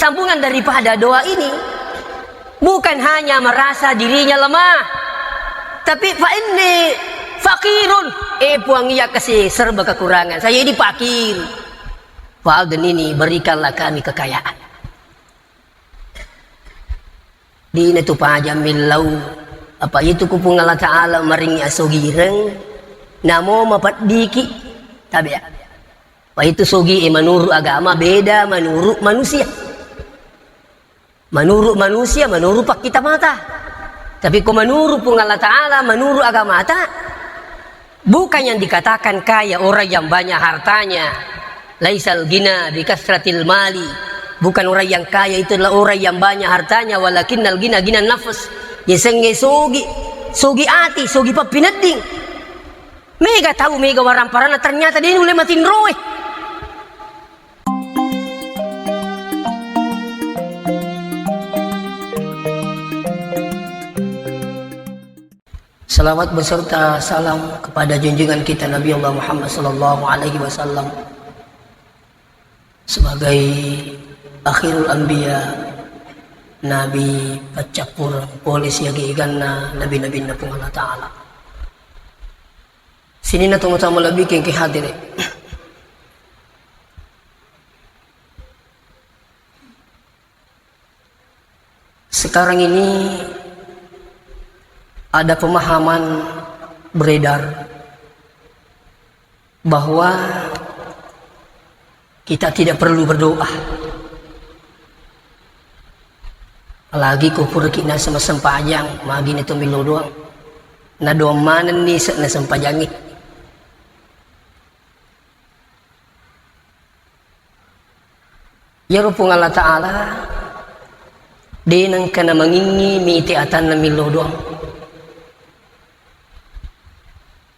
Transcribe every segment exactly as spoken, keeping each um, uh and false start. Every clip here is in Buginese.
Sambungan daripada doa ini bukan hanya merasa dirinya lemah, tapi fa inni fakirun, eh Puang, iya kasi serba kekurangan, saya ini fakir. Fa'aghnini, berikanlah kami kekayaan. Dina tu paja millau, apa itu ku Puang Allah Ta'ala maringi asogireng, namo mapeddiki, tabe. Apa itu sogi e menurut agama, beda menurut manusia. Menurut manusia, menurut pakkita mata. Tapi ko menurut Puang Allah Ta'ala, menurut agama ta, bukan yang dikatakan kaya orang yang banyak hartanya. Laisal gina bi kasratil mali. Bukan orang yang kaya itu adalah orang yang banyak hartanya, walakinnal gina gina nafs. Yasengnge sogi, sogi ati, sogi pappinedding. Mega tau, mega waramparanna, ternyata de nulle matinroe. Salawat beserta salam kepada junjungan kita Nabi Allah Muhammad sallallahu alaihi wasallam sebagai akhirul anbiya, nabi paccappureng pole siaga eganna nabi-nabinna Puang Allah Ta'ala. Sininna tomatoa malebbi engkae hadire. Sekarang ini ada pemahaman beredar bahwa kita tidak perlu berdoa. Apalagi ko puraki naseng massempajang, magi na to millau doang. Na doang manenni se-, nasempajangi. Iyaro Puang Allah Ta'ala de nengka namangingngi mite atanna millau doang.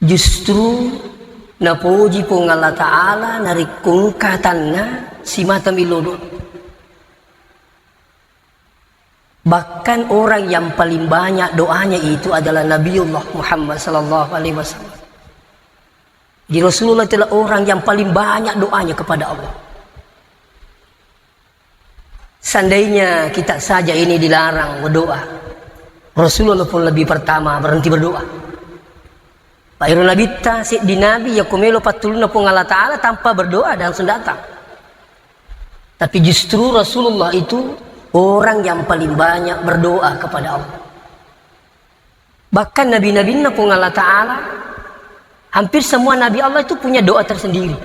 Justru napoji Puang Allah Ta'ala narekko engka atanna simata millau doang. Bahkan orang yang paling banyak doanya itu adalah Nabiullah Muhammad sallallahu alaihi wasallam. Jadi Rasulullah itulah orang yang paling banyak doanya kepada Allah. Seandainya kita saja ini dilarang berdoa, Rasulullah pun lebih pertama berhenti berdoa. Pak iro nabitta, seddi nabi, yakko melo pattulunna Puang Allah Ta'ala tanpa berdoa dan langsung datang. Tapi justru Rasulullah itu orang yang paling banyak berdoa kepada Allah. Bahkan nabi-nabinna Puang Allah Ta'ala, hampir semua nabi Allah itu punya doa tersendiri.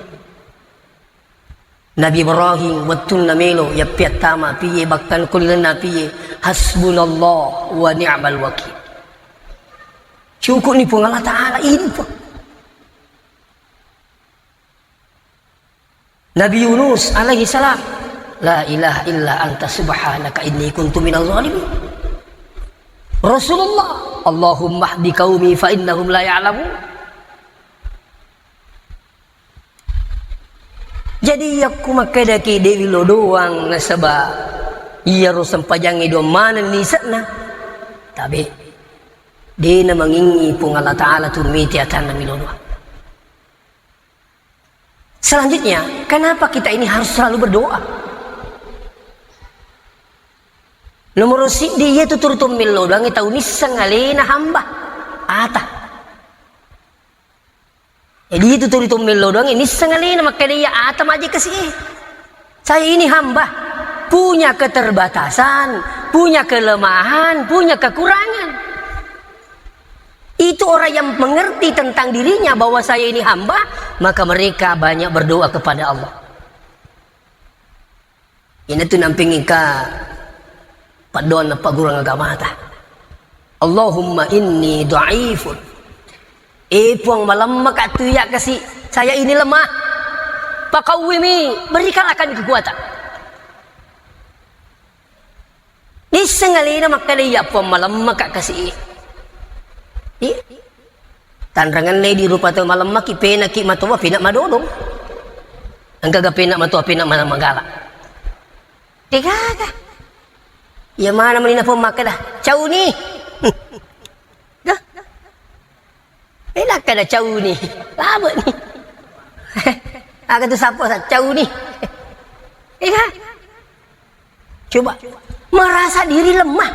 Nabi Ibrahim, wettunna melo yappiattama piye, bahkan kulilenna piye, hasbunallah wa ni'mal wakil. Cukupni Puang Allah Ta'ala, ini Puang. Nabi Yunus alaihi salam, "La ilaha illa anta subhanaka inni kuntu minaz zalimin." Rasulullah, "Allahumma hdi qaumi fa innahum la ya'lamun." Jadi yakku makkedaki dewi lo doang nasaba iyaro sempajangnge doang manenni ise'na. Tabe, dena mangingngi Puang Allah Ta'ala tu mite atanna milo doang. Selanjutnya, kenapa kita ini harus selalu berdoa? Nomor siddi, iya tu turu to mello doangnge tau nisseng alena hamba. Ata. Jadi itu turu to mello doangnge nisseng alena makkeda iya ata maje kasi. Saya ini hamba, punya keterbatasan, punya kelemahan, punya kekurangan. Itu orang yang mengerti tentang dirinya bahwa saya ini hamba, maka mereka banyak berdoa kepada Allah. Ina tu nampingika paddoanna pagurung agamata. Allahumma inni dhaifun. Eh Puang, malemmaka tu iya kasi, saya ini lemah. Pakawwimi, berikanlah kami kekuatan. Nisseng alena makkeda, "Iya, Puang, malemmaka kasi." I, tanrangenna di rupa tau malemmaki, penaki matoa, pena madodong. Engkaga pena matoa, pena mana magala. Degaga. Iya mana menina Puang makkeda, "Cauni." Dah. Pena kada cauni. Lama ni. Aga tu sapa sa cauni. Iya. Coba, merasa diri lemah.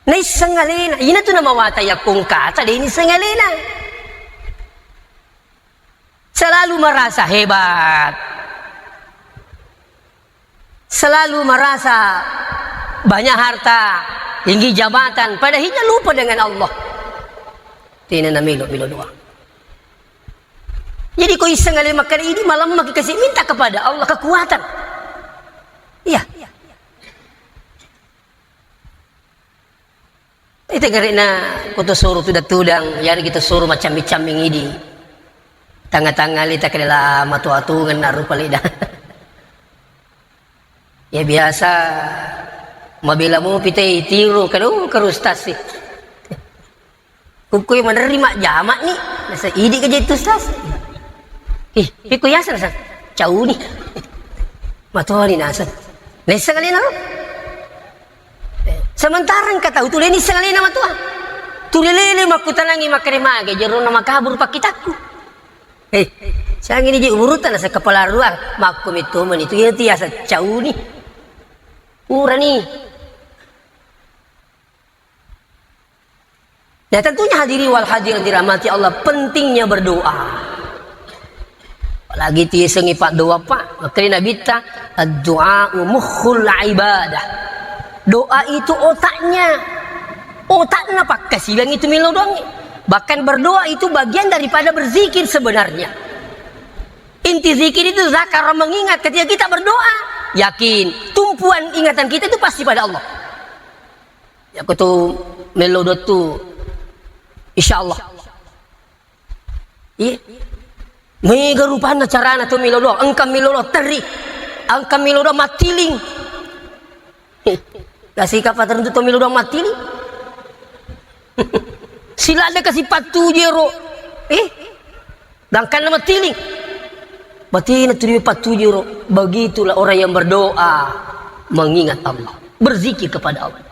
Naisseng alena, ina tu namawata yakko engkata, de' nisseng alena. Selalu merasa hebat. Selalu merasa banyak harta, tinggi jabatan, padahal lupa dengan Allah. Tina namilo, milo doa. Jadi ko isseng ale makkeda idi malemma ki kasi minta kepada Allah kekuatan. Iya. Ite gere'na ko to soro tudang-tudang, yari kita soro macam-macam idi. Tanga-tanga lita kedela matu-atungenna rupa lida. Ya biasa mabela mopi te itiro kadu kadu ustaz sih. Kukkui menerima jamak ni, nasa idi ke jadi ustaz. Ih, piko yaseng sa, cauni. Matoni naseng. Nesseng alena ro. Sementara engka tau tu leni sengalena matua. Tu lelele makkutanangi makkeda mage jerona makabur pakkitakku. Eh, sangini je urutan asa kepala ruang makko metto meni tu iya tiasa cauni. Urani. Nah, tentunya hadiri wal hadir dirahmati Allah, pentingnya berdoa. Apalagi tisengi pak doa pak, makanya Nabi ta doa mukhul ibadah. Doa itu otaknya, otaknya pakkasiwiang itu melo doang. Bahkan berdoa itu bagian daripada berzikir sebenarnya. Inti zikir itu zakar mengingat ketika kita berdoa, yakin tumpuan ingatan kita itu pasti pada Allah. Yakko tu melo doa tu, insya Allah. Iya. Mega rupanna carana tu melo doa. Engka melo doa teri. Engka melo doa matiling. Kasi kapa teruntu tu melo doa matiling. Sila ada kasi patu jero. Eh, gangkanna matiling. Batina tu dia patu jero. Begitulah orang yang berdoa mengingat Allah, berzikir kepada Allah.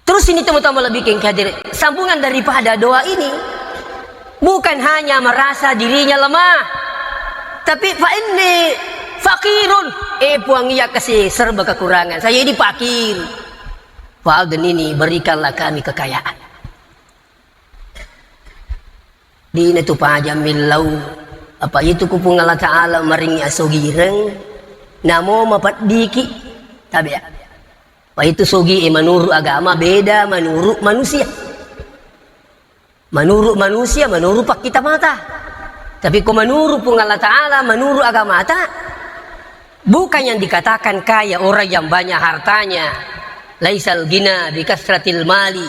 Terus ini teman-teman lebih kengkadir. Sambungan daripada doa ini bukan hanya merasa dirinya lemah, tapi fa inni fakirun. Eh puang iya kasi serba kekurangan. Saya ini fakir. Fa'aghnini, berikanlah kami kekayaan. Dina tu paja millau. Apa itu ku Puang Allah Ta'ala maringi asogireng. Namo mapeddiki. Tabe. Apa itu sogi e menurut agama beda menurut manusia. Menurut manusia, menurut pakkita mata. Tapi ko menurut Puang Allah Ta'ala, menurut agama ta, bukan yang dikatakan kaya orang yang banyak hartanya. Laisal gina bi kasratil mali.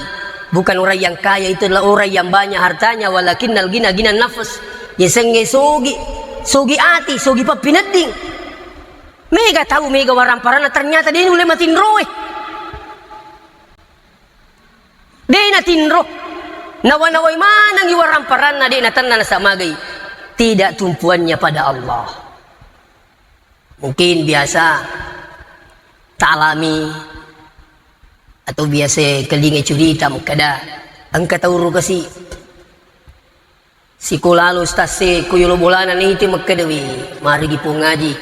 Bukan orang yang kaya itu adalah orang yang banyak hartanya, walakinnal gina gina nafs. Yasengnge sogi, sogi ati, sogi pappinedding. Mega tau mega waramparanna ternyata de nulle matinroe. De natinro. Nawa-nawai manengi waramparanna de natenna nasamagai. Tidak tumpuannya pada Allah. Mungkin biasa talami atau biasa kelinga curita makkeda engka tau ro kasi sikola lo ustaz e ko yolo bolana niti makkeda wi marigi pong ngaji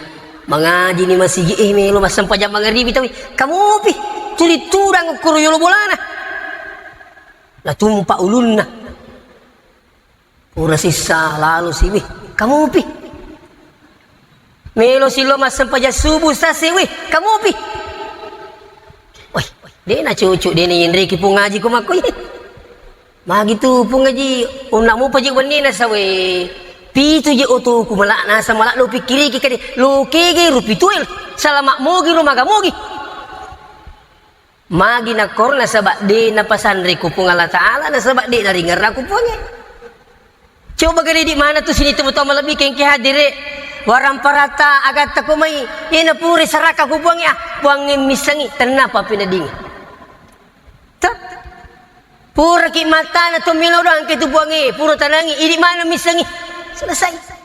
mangaji ni masigi e melo massempajang mangaribi tawi kamupi tuli tudang kuro yolo bolana natumpa ulunna. Pura sissa lalo siwi, kamupi. Melo silo massempajang subuh sasi, wih, kamupi. Wih, de na cucu, de na yenreki pung ngaji ko makko. Magi tu pung ngaji, unna mupa je wenni na sawe. Pitu je otoku malak nasa malak lo pikiriki kade lo kege rupi tuel. Salama mogi ro maga mogi. Magi nakkoro nasaba de napasanre ku Puang Allah Ta'ala, nasaba de naringerra ku Puangnge. Coba gare di mana tu sini tau-tau malebbi kengke hadire. Warang parata agatta ko mai, ina pure saraka ku Puangnge, ah, Puangnge missengi, tenna papinedingi. Tuh. Pura ki matana tu milo doang ke tu Puangnge, pura tanangi, idi mana missengi. Selesai.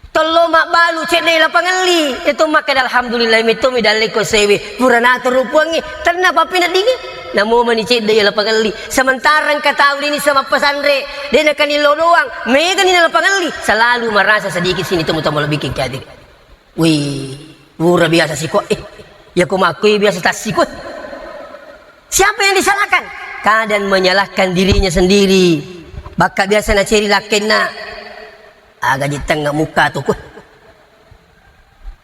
Tello mabbalu cedde lapangelli, itu makkeda alhamdulillah metto mi dalle ko sewe, pura naturu Puangnge, tenna pappineddingi. Namo mani cedde iya lapangelli. Sementara engka tau dini sama pesanre, de' nakani lo doang, mega ni lapangelli, selalu merasa sedikit sini temu-temu lebih kengke hadirin. Wih, ura biasa siko, eh, ya ko makui biasa tassiko. Siapa yang disalahkan? Kadang menyalahkan dirinya sendiri. Bakka biasa naceri lakkenna, aga di tengah muka tu, kuh.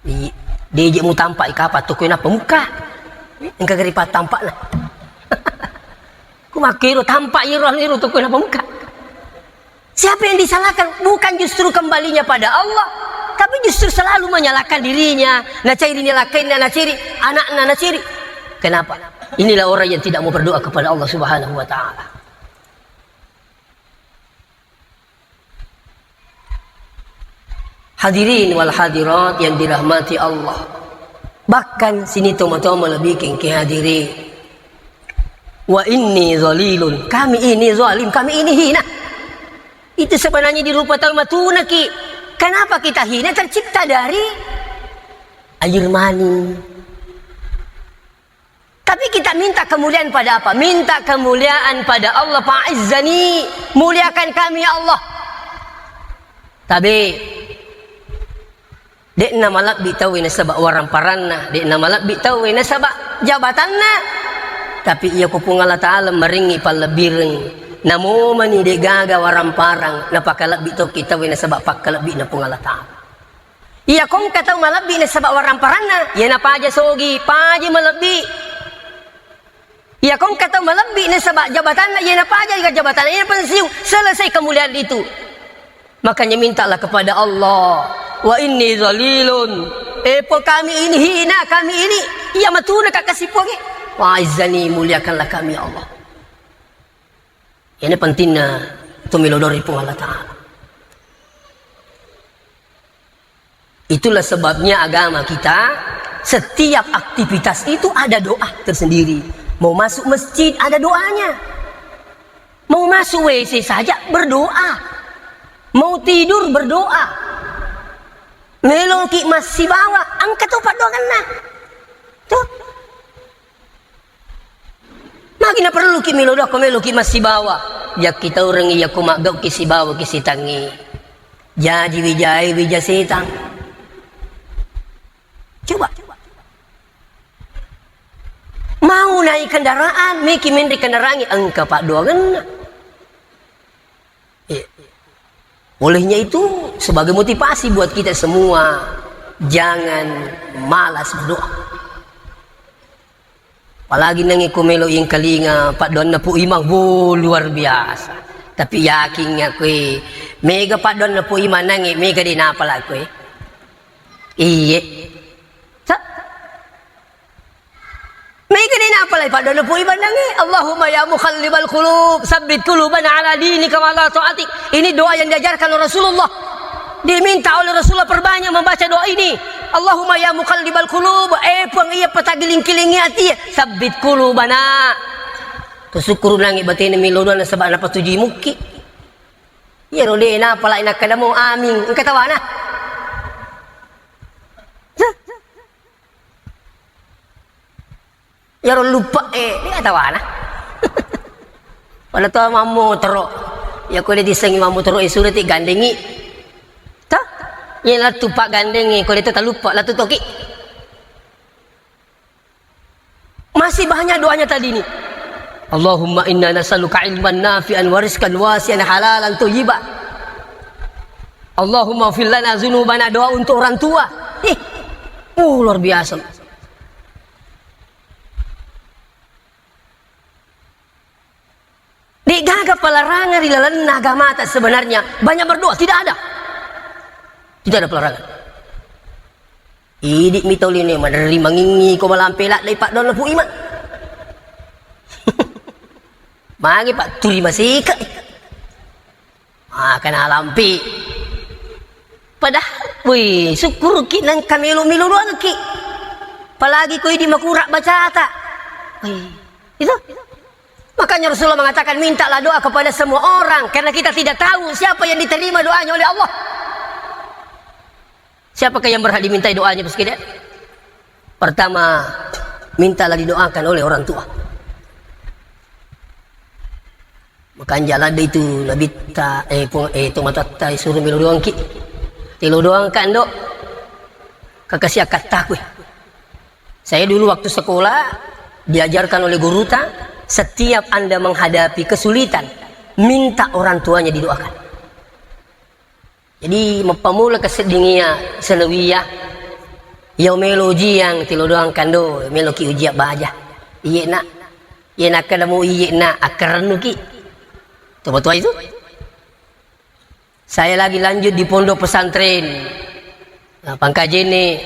Di, deje mu tampak i kapa tu, kuh, napa muka? Engka gari pa tampakna. Ku makiro tampak iro, anu iro tu, kuh, napa muka? Siapa yang disalahkan? Bukan justru kembalinya pada Allah, tapi justru selalu menyalahkan dirinya. Naceri ni lakkenna, naceri anakna, naceri. Kenapa? Inilah orang yang tidak mau berdoa kepada Allah Subhanahu wa Ta'ala. Hadirin wal hadirat yang dirahmati Allah. Bahkan sini tomo-tomo lebih kengke hadirin. Wa inni zalilun. Kami ini zalim, kami ini hina. Itu sebenarnya di rupa tau matunaki. Kenapa kita hina? Tercipta dari air mani. Tapi kita minta kemuliaan pada apa? Minta kemuliaan pada Allah. Fa'izzani, muliakan kami ya Allah. Tabe, de'na malebbi tauwe nasaba waramparanna, de'na malebbi tauwe nasaba jabatanna. Tapi iya ko Puang Allah Ta'ala maringi pallebbireng, namomani de' gaga waramparang, napakalebbi tokki tauwe nasaba pakkalebbi'na Puang Allah Ta'ala. Iya ko engka tau malebbi nasaba waramparanna, iya napaja sogi, paja malebbi. Iya ko engka tau malebbi nasaba jabatanna, iya napaja jabatanna, iya pensiun, selesai kemuliaan itu. Makanya mintalah kepada Allah. Wa inni zalilun. Eh, po kami ini hina, kami ini. Iya matuna ka kasi Puangnge. Wa izzani, muliakanlah kami ya Allah. Ini pentingnya tu melo doa ri Puang Allah Ta'ala. Itulah sebabnya agama kita, setiap aktivitas itu ada doa tersendiri. Mau masuk masjid, ada doanya. Mau masuk W C saja, berdoa. Mau tidur, berdoa. Meloki massibawa, engka to paddoangenna. Tuh. Magi naperluki melo doa ko meloki massibawa? Jakki taurengngi iya ko maggauki sibawa ki setangnge. Jaji wijae wija setang. Coba. Mau naik kendaraan, meki menre kendaraangnge engka paddoangenna. Iya. Olehnya itu, sebagai motivasi buat kita semua, jangan malas berdoa. Apalagi nangnge ko melo engkalinga paddoanna Pu Imang, wo, luar biasa. Tapi yakin aku, eh, mega paddoanna Pu Imang nangnge, mega de' napala aku, eh. Iye. Sa- Mega ni napalai paddoanna Pu Imang nangnge, Allahumma ya muqallibal qulub, sabbit qulubana ala dinika wa ala taatik. Ini doa yang diajarkan oleh Rasulullah. Diminta oleh Rasulullah perbanyak membaca doa ini. Allahumma ya muqallibal qulub, eh Puang iya petaggiling-kilingi ati, sabbit qulubana. Tusukkuru nangnge batena melo doa nasaba napatujui mukki. Iyaro de' napalai nakkadamo amin, engka tawana. Iyaro lupa, eh, de' tawana. Pada to mammotoro. Iya ko de' dissengi mammotoro, eh, suro ti gandengi. Toh? Iya lettu paggandengi, ko de' to taluppa, lettu toki. Masih banyak doanya tadi nih. Allahumma inna nas'aluka ilman nafi'an wa rizqan wasi'an halalan thayyiban. Allahumma fir lana dzunubana, doa untuk orang tua. Ih. Uh, luar biasa. De' gaga pelarangan ri lalenna agamata sebenarnya. Banyak berdoa, tidak ada. Tidak ada pelarangan. Idi' mi tau lino maderri mangingngi ko malampe ladde' paddoanna Pu Imang. Magi Pak turi masika. Ah, kana lampi. Padahal, wih, sukkuruki nangka melo-melo doangki. Apalagi ko idi' makura bacata. Wih, itu. Makanya Rasulullah mengatakan, mintalah doa kepada semua orang, karena kita tidak tahu siapa yang diterima doanya oleh Allah. Siapakah yang berhak dimintai doanya, Bos Kidek? Pertama, mintalah didoakan oleh orang tua. Makanja ladde itu nabitta, eh, pung-, eh, tomatoatta, eh, suruh melo doangki. Telo doang kando. Kakasi akattaku. Saya dulu waktu sekolah diajarkan oleh guruta, setiap Anda menghadapi kesulitan, minta orang tuanya didoakan. Jadi, mappamula ke seddingia sanawiyah, iya melo ujian, telo doang kando, melo ki ujian baja. Iye nak, iye nak kada mau iye nak, akkarennu ki. Coba tua itu. Saya lagi lanjut di pondok pesantren. Nah, pangkajene,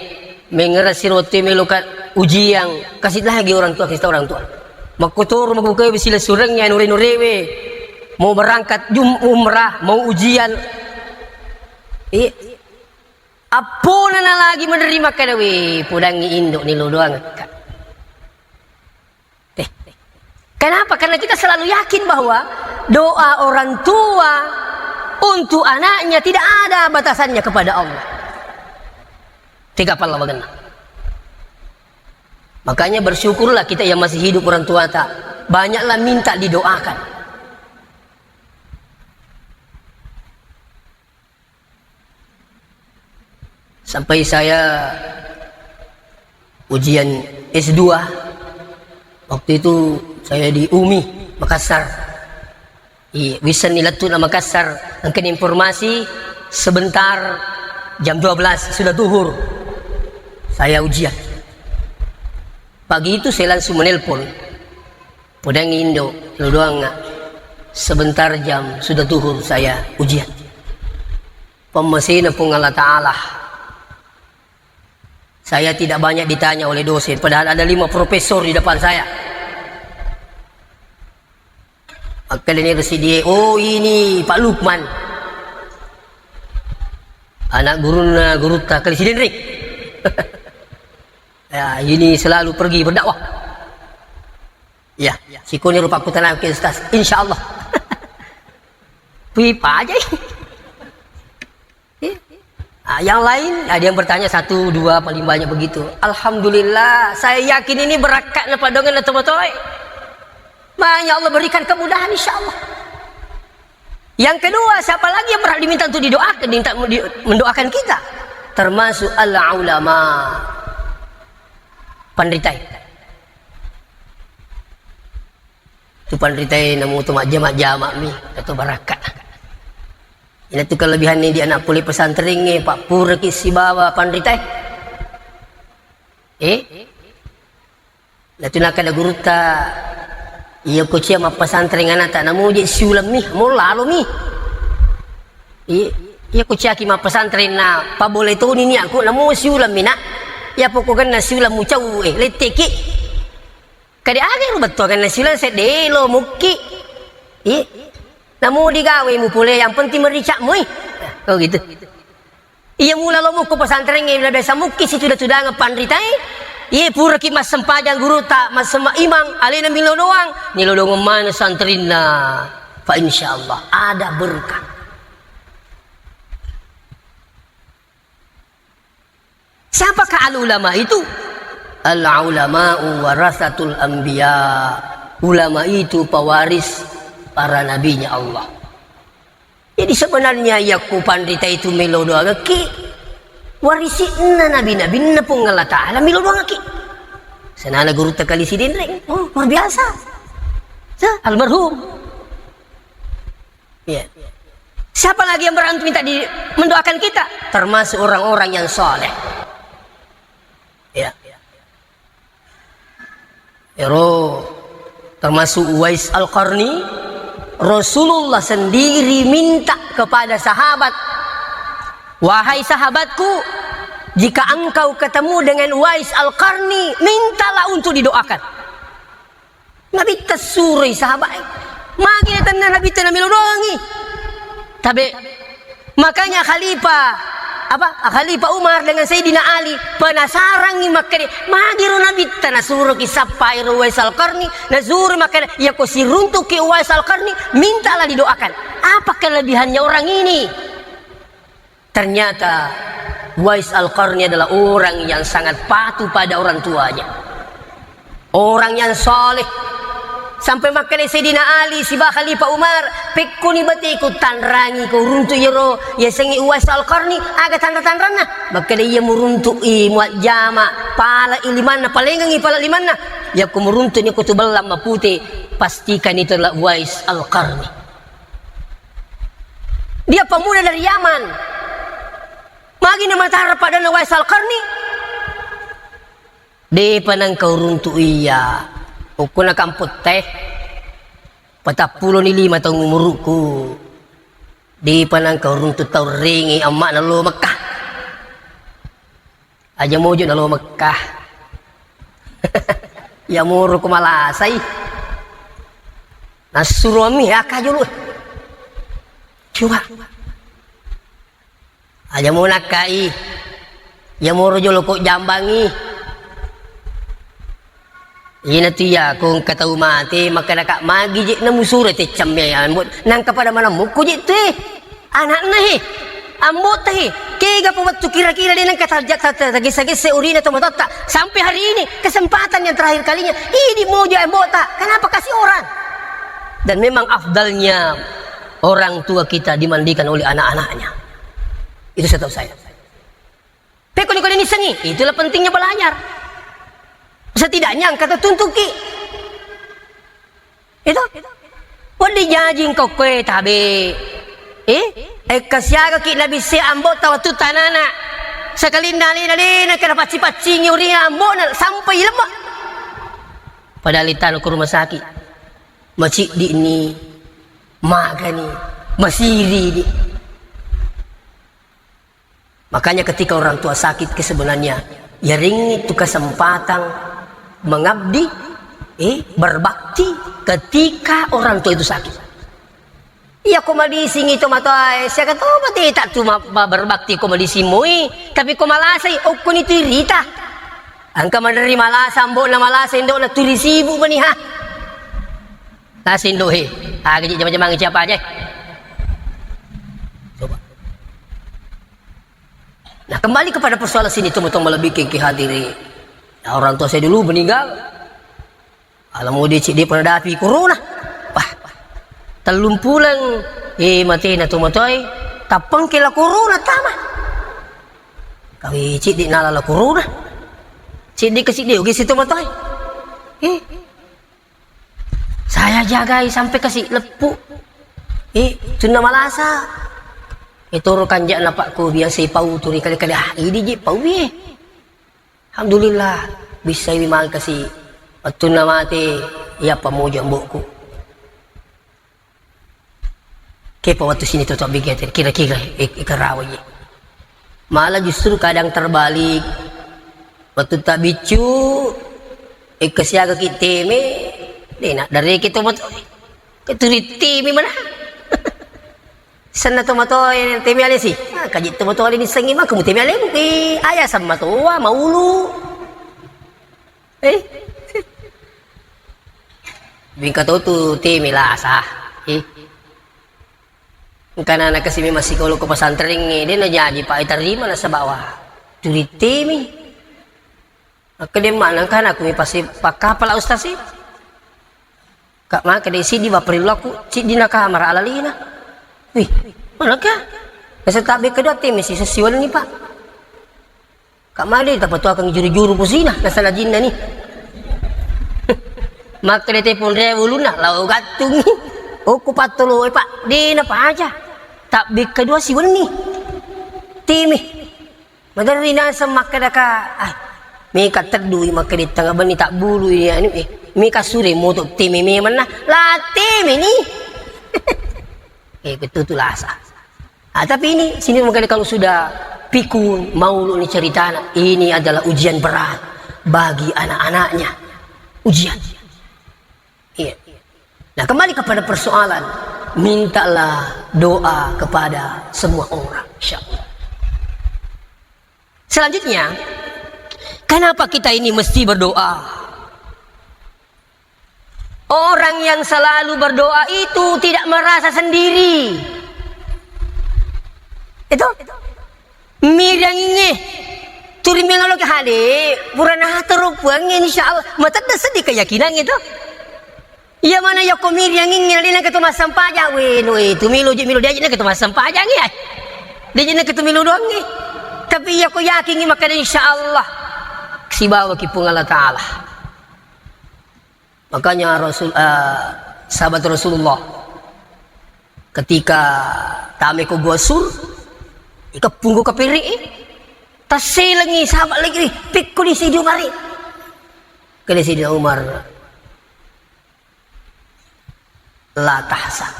mengerasi roti melo ka ujian, kasih lagi orang tua, kasih tahu orang tua. Makkotoro, makkukewe, silessureng, ya, nure-nurewe. Mau berangkat jum-, umrah, mau ujian. Iya. Appona na lagi menerima kada, we, podangi indok ni lo doang, Kak. Eh, kenapa? Karena kita selalu yakin bahwa doa orang tua untuk anaknya tidak ada batasannya kepada Allah. Tiga pala bagenna. Makanya bersyukurlah kita yang masih hidup orang tua tak. Banyaklah minta didoakan. Sampai saya ujian S dua, waktu itu saya di umi, Makassar. Iya, wisseng ni lettu na Makassar, engkani informasi sebentar jam dua belas sudah duhur. Saya ujian. Pagi itu saya langsung menelpon. Podang indo, lu doang nggak? Sebentar jam sudah duhur saya ujian. Pemmasena Puang Allah Ta'ala. Saya tidak banyak ditanya oleh dosen, padahal ada lima profesor di depan saya. Makanya ini dia, oh, ini Pak Lukman. Anak guruna, gurutta, kali Sidenreng. Ya, ini selalu pergi berdakwah. Ya, sikoni rupa aku tenang ke Ustaz. Insya Allah. Wih, Pak aja. Iya. Ah, yang lain, ada yang bertanya satu, dua, paling banyak begitu. Alhamdulillah, saya yakin ini berkat na padongen na tomatoe. Banyak Allah berikan kemudahan, insya Allah. Yang kedua, siapa lagi yang berhak diminta untuk didoakan, diminta di-, mendoakan kita? Termasuk al-ulama. Panritai. Tu panritai namu tu majjama-jama mi, atau barakka. Ina tu kelebihan ni di anak pole pesantren e, Pak, pura ki sibawa panritai. Eh? Natu nakkeda gurutta, iya ko cia mappasantreng anata, namu je siulemmi, mo lalomi. Iya, iya ko ciaki mappasantreng na pabole toni ni aku, namu siulemmi nak. Iya pokokna siulem mucau, eh, letteki. Kade aga ro bettuanna siuleng sedde lo mukki. Iya. Namu digawe mu pole, yang penting merica mui. Oh gitu. Iya mula lo mukko pesantrengnge, na biasa mukki situda-tudangeng panritae. Iye puraki massempajang gurutta, massema imang, alena milo doang. Nilo doang mana santrinna. Fa insyaallah ada berkah. Siapakah al-ulama itu? Al-ulama'u warasatul anbiya. Ulama itu pewaris para nabinya Allah. Jadi sebenarnya yakko panrita itu melo doangekki, warisi'na nabi-nabinna Puang Allah Ta'ala melo doangekki. Senana gurutta kali Sidenreng. Oh, luar biasa. Sa, almarhum. Iya. Siapa lagi yang berhak minta di, mendoakan kita? Termasuk orang-orang yang soleh. Ya. Ero termasuk Uwais Al-Qarni, Rasulullah sendiri minta kepada sahabat, "Wahai sahabatku, jika engkau ketemu dengan Uwais Al-Qarni, mintalah untuk didoakan." Nabitta suroi sahabat e. Magi natenna Nabitta namelo doangi. Tabe. Makanya Khalifah, apa? Khalifah Umar dengan Sayyidina Ali penasarangi makkede, magi ro Nabitta nasuroki sappai ro Uwais Al-Qarni, nasuro makkede, iya ko siruntuki Uwais Al-Qarni, mintalah didoakan. Apa kelebihannya orang ini? Ternyata Uwais Al-Qarni adalah orang yang sangat patuh pada orang tuanya. Orang yang saleh. Sampai makkeda Sayyidina Ali siba Khalifah Umar, "Pekkoni bateku tanrangi ko runtu iyaro yasengnge Uwais Al-Qarni, aga tanra-tanranna?" Makkeda, "Iya muruntu'i muajjama pala limanna, palengengngi pala limanna. Yakko muruntu'ni ko tu bellang mapute, pastikan itu adalah Uwais Al-Qarni." Dia pemuda dari Yaman. Magi na matara padanna Uwais Al-Qarni? Depa nengka uruntu iya. Ukkuna kamputta e, patappulo ni lima taung umuruku. Depa nengka uruntu tau rengi amma'na lo Mekkah. Aja mojo na lo Mekkah. Ya moro ko malasai. Nassuromi aka jolo. Coba. Aja mo nakkai. Ya moro jolo ko jambangi. Ina tu ya ko engka tau mate, maka naka magi je na musura te camme ambo. Nangka pada mana muku je tu e. Anakna he. Ambo ta he. Kega po wettu kira-kira de nangka ta-, ta-, ta-, tagessa-gessa urina to matotta. Sampai hari ini kesempatan yang terakhir kalinya. Ini mojo ambo ta. Kenapa kasih orang? Dan memang afdalnya orang tua kita dimandikan oleh anak-anaknya. Itu setahu saya. Pekko ni kode nisengi, itulah pentingnya belajar. Setidaknya engka tetuntuki. Itu. Wadi jaji engkau kue tabe. Eh? Ekka siaga ki nabi se ambo tawatu tanana. Sekalinna alena lena kena pacci-paccingi urina ambo na sampai lemak. Padahal itano ke rumah sakit. Maciddi ni, magani, masiri ni. Makanya ketika orang tua sakit ke sebenarnya, yaringngi tu kesempatan mengabdi, eh, berbakti ketika orang tua itu sakit. Iya ko madisingi to matoa, siaga to mate tak tu ma-, ma-, berbakti ko madising moi, tapi ko malasai, okkoni tu irita. Engka maderri malasa, ambo'na malasa, indo'na turi sibuk mani, ha. Lasa indo'e. Aga je jama-jamang siapa aja. Coba. Nah, kembali kepada persoalan sini, teman-teman lebih ke hadiri. Nah, orang tua saya dulu meninggal. Alamudi ceddi pernah dapi corona. Wah, tellung puleng, eh, matena to matoe, tappengke la corona tama. Kawi ceddi nala la corona. Ceddi ke ceddi, oke, situ matoe. Eh, saya jagai sampai kasi leppu. Eh, tunna malasa. Eh, toro kanja napakku biasa pau turi kali-kali. Ah, ini je pau, eh. Alhamdulillah, bissai mangkasi. Wettunna mate, iya pamoja ambo'ku. Kepa wettu sini toto bigete, kira-kira, eh, ikarawa ye. Malah justru kadang terbalik. Wettu tabiccu, eh, kesiaga ki teme, dena, dari kita moto. Keturi teme mana? Senna to matoa, eh, temi alesi. Ah, kaji to matoa ni sengi mah, kamu temi alemu, eh, ayah sama toa, maulu. Eh? Bingka to tu temi lasa. Eh? Engkana anak kasimi masih kalau ke pesantren, eh, dia na jadi, Pak, terima na sebawa. Turi temi. Makkeda, "Mana kan aku mi pasti pakkapala ustaz sih?" Kak, makkeda, "Siddi bapperilloku, siddi na kamara alalina." Wih, mana kah? Nasa tabe kedua teme si sesiwal ni, Pak. Kak, made tapatuakang juru-juru pusina, nasa najinna ni. Makkeda, "Te punre uluna, lao gattungi." Oku pattolo, eh, Pak, dena paja. Tabe kedua siwenni. Teme. Maderri naseng makkedaka, ah, meka teddui makkeda tengnga benni tabbului anu, eh, meka sure moto teme memanna, la teme ni. Eh, betul tu lasa. Ah, tapi ini sini makkeda kalau sudah pikun, maulu ni ceritana, ini adalah ujian berat bagi anak-anaknya. Ujian. Iya. Nah, kembali kepada persoalan, mintalah doa kepada semua orang, insya Allah. Selanjutnya, kenapa kita ini mesti berdoa? Orang yang selalu berdoa itu tidak merasa sendiri. Itu? Miranginge. Turi mengalo ke hade, purana hatero puangnge, insya Allah. Matedda sedih keyakinan itu. Iya mana yako miriangingngi na dena ketu massempajang, we no itu milo je milo diaji na ketu massempajang ya. Dia je na ketu milo doangngi. Tapi yako yakingi makkeda insyaallah sibawa ki Puang Allah Ta'ala. Makanya Rasul, eh, sahabat Rasulullah ketika tame ko Gua Sur, ika punggu kapiri, tasselengi sahabat lagi, pikku di Sidi Umar. Kede Sidi Umar, la tahzan.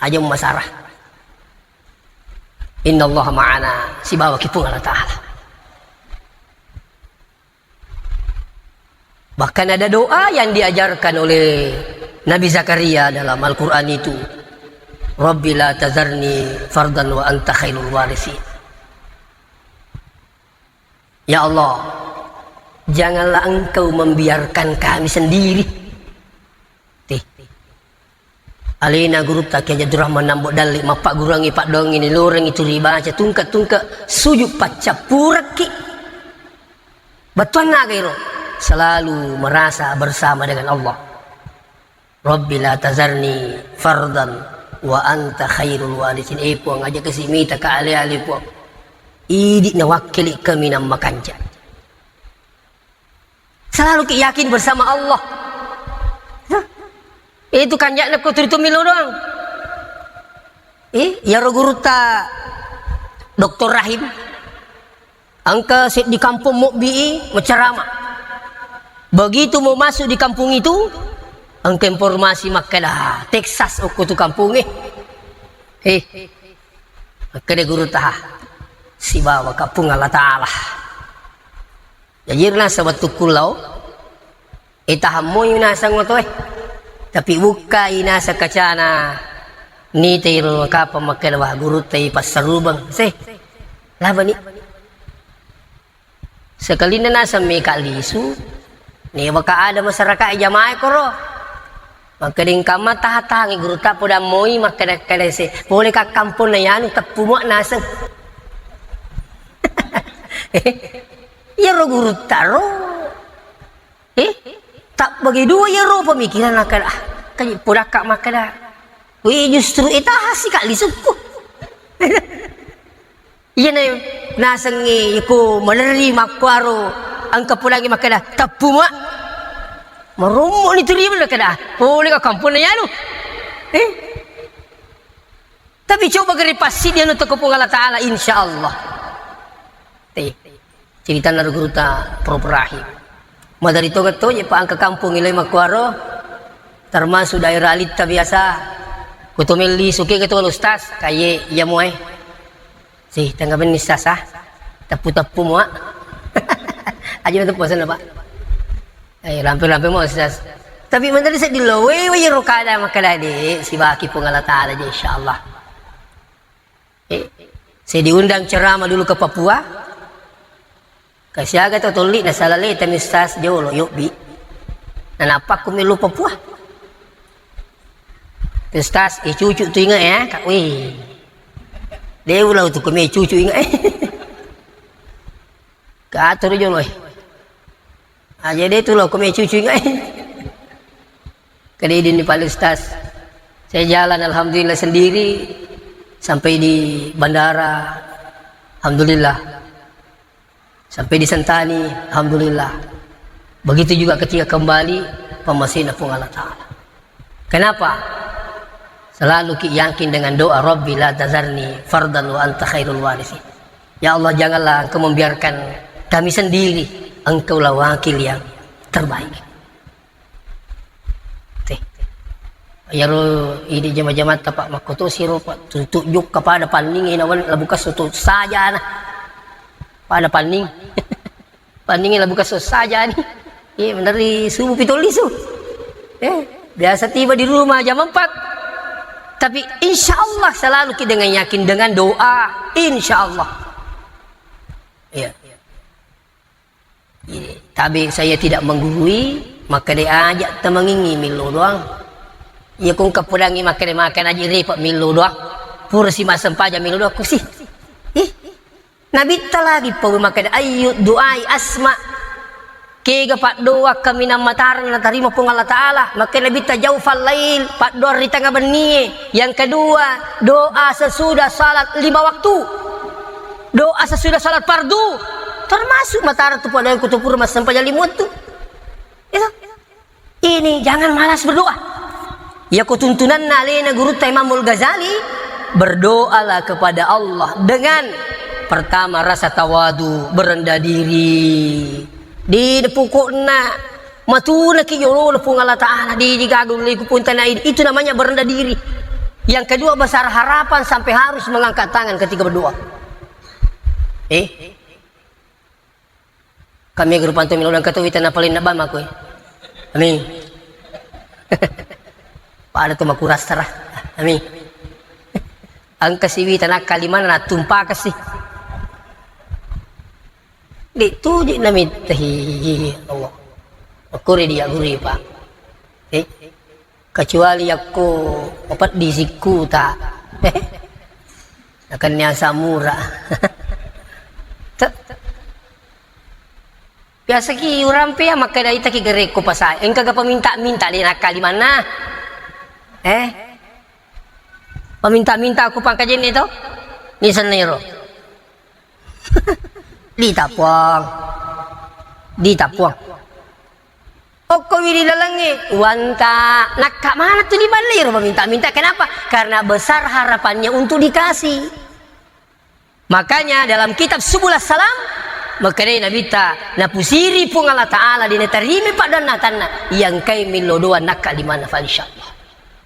Aja masarah. Innallaha ma'ana, sibawa ki Puang Allah Ta'ala. Bahkan ada doa yang diajarkan oleh Nabi Zakaria dalam Al-Quran itu. Rabbi la tazarni fardan wa anta khairul warithin. Ya Allah, janganlah engkau membiarkan kami sendiri. Tih. Alena gurutta Kiai Abdurrahman Nambo Dalli mappagguruangngi paddoangngi ni lorengngi tu ribaca tungke-tungke sujud paccappurekki. Bettuanna aga ero? Selalu merasa bersama dengan Allah. Rabbi la tazarni fardan wa anta khairul warithin. Eh Puang, aja kasi mita ka ale-ale Puang. Idi nawakkili kaminang makanjak. Selalu ki yakin bersama Allah. Hah? Itu kanjakna ko turitu milo doang. Eh, yaro gurutta Doktor Rahim. Engka seddi kampong mobbi i macerama. Begitu mau masuk di kampung itu, engka informasi makkeda, Texas okko tu kampungnge. Eh, makkeda gurutta, sibawa ka Puang Allah Ta'ala. Jaji naseng wettukku lao, eh, tahammoi naseng otoe. Tapi bukkai naseng kacana, nitai ro kapang makkeda, wah, gurutta i passarubeng. Se, labani. Sekalinna naseng meka lisu, newa ka ada masyarakat jamaah koro. Makkeda engka mata hatangi gurutta poda moi makkeda-keda se, pole ka kamponna yanu teppu mua naseng. Iyaro gurutta ro. Eh, tabbagi dua iyaro pemikiran makkeda, ah, kaji podakka makkeda. Wih, justru etaha sika lisukku. Iyana nasengnge iko malerri makkuaro engka pulangi makkeda, teppu mua. Marommo ni turimu makkeda, pole ka kamponna yanu. Eh? Tapi coba geri passi dia untuk Puang Allah Ta'ala, insya Allah. Eh, ceritanna ro gurutta Prof Rahim. Madari to gatto je pa engka kampung ilai makkuaro, termasuk daerah Alitta biasa. Kuto melli suke ketua ustaz, kaye iya muai. Si, tengah benni sasa. Teppu-teppu mua. Aja teppu sana, Pak. Eh, rampe-rampe mua sasa. Tapi menteri sedih lo, we, we, ro kada makkeda de, sibaki Puang Allah Ta'ala je, insya Allah. Eh, saya diundang ceramah dulu ke Papua. Kasiaga to tolli, nasalale temi sas jolo, yobbi. Nanappa ku melu Papua. Ustaz, eh, cucu tu ingat ya, Kak. Wih. Dia ulau tu kami cucu ingat. Katur jolo, eh. Ah, jadi tu lo kami cucu ingat. Kedidin di Pak Ustaz. Saya jalan, alhamdulillah, sendiri sampai di bandara. Alhamdulillah. Sampai di Sentani, alhamdulillah. Begitu juga ketika kembali, pemmasihna Puang Allah Ta'ala. Kenapa? Selalu ki yakin dengan doa, Rabbi la tazarni fardan wa anta khairul warithin. Ya Allah, janganlah Engkau membiarkan kami sendiri. Engkaulah wakil yang terbaik. Teh. Iyaro idi jama-jamatta, Pak, makkotosi ro, Pak. Tutu jokka pada panningi nawan labukas tutu sajana. Pada panning. Panningi labukas sajani. Iya, meneri subuh pitu lisu. Eh, biasa tiba di rumah jam empat. Tapi insya Allah selalu ki dengan yakin, dengan doa. Insya Allah. Iya. Tabe saya tidak menggurui, makkeda aja temengingi millo doang. Iya kong kepedangi makkeda makan aja repot millo doang. Pura si massempajang millo doang kusi. Ih, Nabitta lagi pau makkeda, ayu duai asma. Kega paddoa kaminang matara natarima Puang Allah Ta'ala? Makkeda Nabitta, jaufal lail, paddoa ri tengnga bennie. Yang kedua, doa sesudah salat lima waktu. Doa sesudah salat fardu. Termasuk matara tu paddoa ku tu pura massempajang lima waktu. Itu. Ini jangan malas berdoa. Yako tuntunanna alena gurutta Imamul Ghazali, berdoalah kepada Allah dengan pertama rasa tawadu, berendah diri. Di pokokna matunaki yolona Puang Allah Ta'ala, di, di gaga ulleku punta na idi. Itu namanya berendah diri. Yang kedua, besar harapan sampai harus mengangkat tangan ketika berdoa. Eh, kami guru panto milo dan ketua wita napalin nabama kue. Amin. Pada tu makurasara. Amin. Engka siwi tanah kalimana natumpakasi. Di tuji namittahi Allah. Makuri dia guri, Pak. Eh, kecuali yakko mapeddi sikkuta. Nakenni asam murah. Te-, biasa ki urampe ya makkeda itaki gerekko pasai. Engka ga paminta-minta di nakkalimanna. Eh? Paminta-minta aku pangkajenne to? Ni sennero. Ditapuang. Ditapuang. Okko wiri lalengnge, wanta nakka mana tu di balle ro meminta-minta. Kenapa? Karena besar harapannya untuk dikasih. Makanya dalam kitab Subul Salam, makkedai Nabitta, napusiri Puang Allah Ta'ala di natarimi paddoanna tanna, yang kai millo doa nakka di mana fa insyaallah.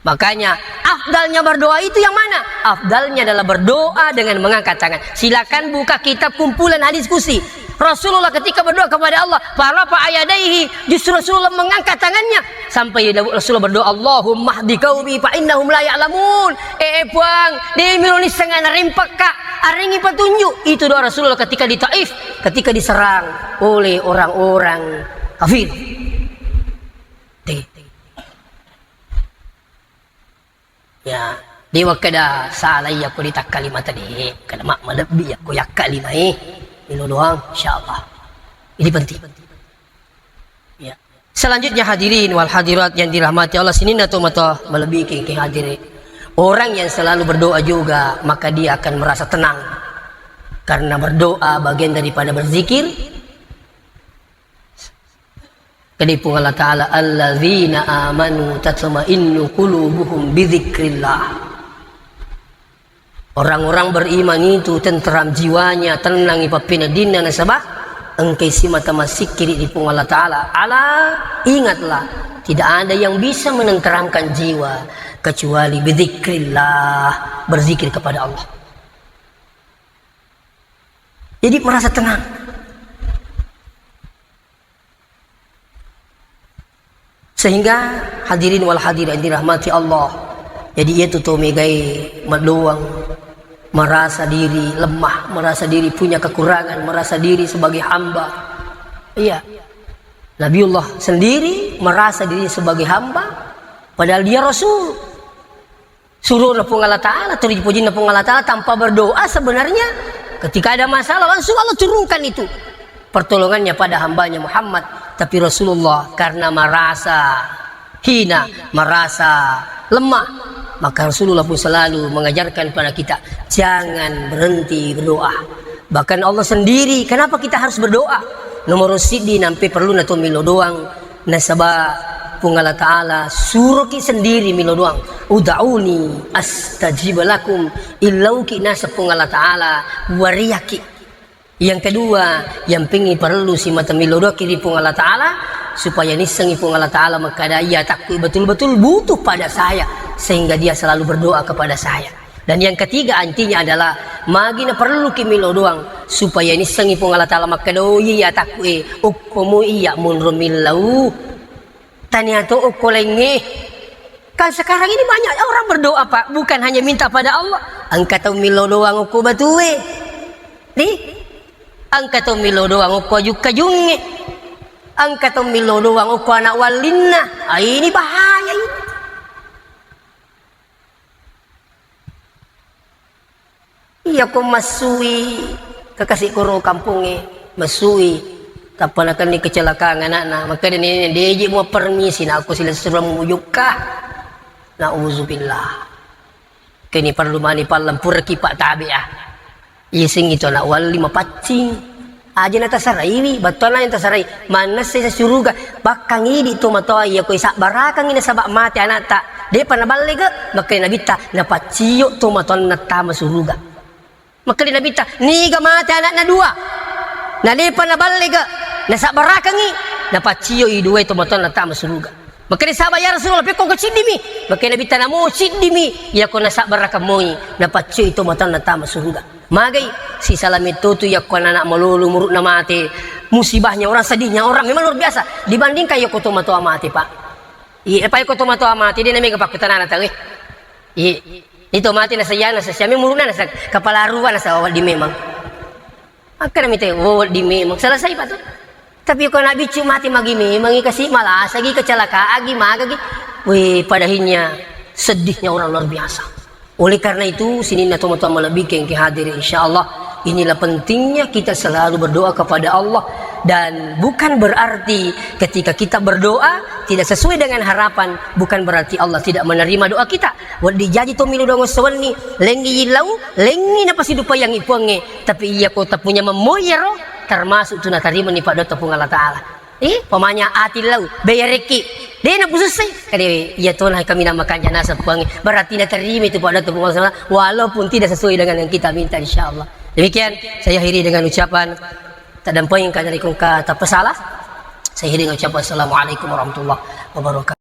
Makanya, afdalnya berdoa itu yang mana? Afdalnya adalah berdoa dengan mengangkat tangan. Silakan buka kitab kumpulan hadis kusi. Rasulullah ketika berdoa kepada Allah, farafa ayadaihi, justru Rasulullah mengangkat tangannya sampai Rasulullah berdoa, Allahumma hdi qaumi fa innahum la ya'lamun. Eh, eh, Puang, de miro nisseng narempakka, arengi petunjuk. Itu doa Rasulullah ketika di Taif, ketika diserang oleh orang-orang kafir. Deh. Ya, de wakkeda sala iya ko ditakkalimata de, kada mak malebbi iya ko yakkalimai. Milo doang, insyaallah. Ini penting. Ya. Selanjutnya hadirin wal hadirat yang dirahmati Allah, sininna to mata malebbi ki, ki hadirin. Orang yang selalu berdoa juga, maka dia akan merasa tenang. Karena berdoa bagian daripada berzikir. Jadi Puang Allah Ta'ala, "Alladzina amanu tatma'innu qulubuhum bidzikrillah." Orang-orang beriman itu tenteram jiwanya, tenang ipappeneddinna nasaba engkai simata massikkiri di Puang Allah Ta'ala. Ala, ingatlah, tidak ada yang bisa menenteramkan jiwa kecuali bidzikrillah, berzikir kepada Allah. Jadi merasa tenang. Sehingga hadirin wal hadirat yang dirahmati Allah, jadi itu to megai madoang, merasa diri lemah, merasa diri punya kekurangan, merasa diri sebagai hamba. Iya. Nabiullah sendiri merasa diri sebagai hamba, padahal dia rasul. Surona Puang Allah Ta'ala, tuli pujinna Puang Allah Ta'ala tanpa berdoa sebenarnya ketika ada masalah langsung Allah turunkan itu pertolongannya pada hambanya Muhammad. Tapi Rasulullah karena merasa hina, merasa lemah, maka Rasulullah pun selalu mengajarkan pada kita, jangan berhenti berdoa. Bahkan Allah sendiri, kenapa kita harus berdoa? Nomor siddi nampe perlu nato milo doang. Nasaba Puang Allah Ta'ala suroki sendiri milo doang. Ud'uni astajib lakum. Illauki naseng Puang Allah Ta'ala, wariyaki. Yang kedua, yang pengi perlu simata milo doaki ri Puang Allah Ta'ala, supaya nissengi Puang Allah Ta'ala makkada, iya takku betul-betul butuh pada saya, sehingga dia selalu berdoa kepada saya. Dan yang ketiga, intinya adalah magi na perlu ki milo doang supaya nissengi Puang Allah Ta'ala makkada, oh iya, iya takku e, okko mu iya munro millau. Tania to okko laingnge. Kan sekarang ini banyak orang berdoa, Pak, bukan hanya minta pada Allah. Engka tau milo doang okko batue. Ri? Engka tau milo doang okko ajukka junge. Engka tau milo doang okko anak wallinna. Ah, ini bahaya ini. Iya ko massui, kakasi koro kampongnge, massui. Tappa nakenni kecelakaan anakna, makkeda nenek, "Deje mua permisi, nakko silessureng mujukka." Nauzubillah. Keni perlu mani pallampuraki pak tabe ah. Iseng itu anak walli mapaccing. Aja natasaraiwi, battuanna yang tasarai. Manessa suruga, bakkang idi to matoa iya koi sabbarakangi nasaba mate anakta. Depa naballega, makkeda nabitta, napaccio to matoanna tama suruga. Makkeda nabitta, niga mate anakna dua. Na depa naballega, nasabbarakangi, napaccio i dua to matoanna tama suruga. Makkeda sahabat, "Ya Rasulullah, pekko ko ciddimi?" Makkeda nabitta, "Namo ciddimi, iya ko nasabbarakang moi, napaccio i to matoanna tama suruga." Magai, sisalame totu yakko anak-anak malolo umuruna mate, musibahnya orang, sedihnya orang memang luar biasa dibandingkan yakko to matoa mate, Pak. Iya, apa yakko to matoa mate, de namega pakkutanana tau, eh. Iya. Itu mate nasayana, sesiame umuruna nasa kepala rua nasa wedding memang. Akkana mite, oh, wedding memang. Selesai, Pak, tuh. Tapi ko anak biccu mate magi memang, kasi malasagi, kecelakaangi, magagi. Weh, padahinya sedihnya orang luar biasa. Oleh karena itu, sininna tomatoa malebbi kengke hadir, insya Allah, inilah pentingnya kita selalu berdoa kepada Allah. Dan bukan berarti ketika kita berdoa tidak sesuai dengan harapan, bukan berarti Allah tidak menerima doa kita. Wedding jaji to milu dongo sewenni, lengi lau, lengi napasidupayangi puangnge. Tapi iya ko tapunya memmoyero, termasuk tu natarimani pada Puang Allah Ta'ala. Eh, pamanya ati lau, berekki. De napusussai. Kade, iya tona kami namakan jana sepuangnge. Berarti natarima itu pada Puang Allah Ta'ala, walaupun tidak sesuai dengan yang kita minta, insya Allah. Demikian, saya akhiri dengan ucapan, tak dampengin ka dari kongka tak pesalah. Saya akhiri dengan ucapan, "Assalamualaikum warahmatullahi wabarakatuh."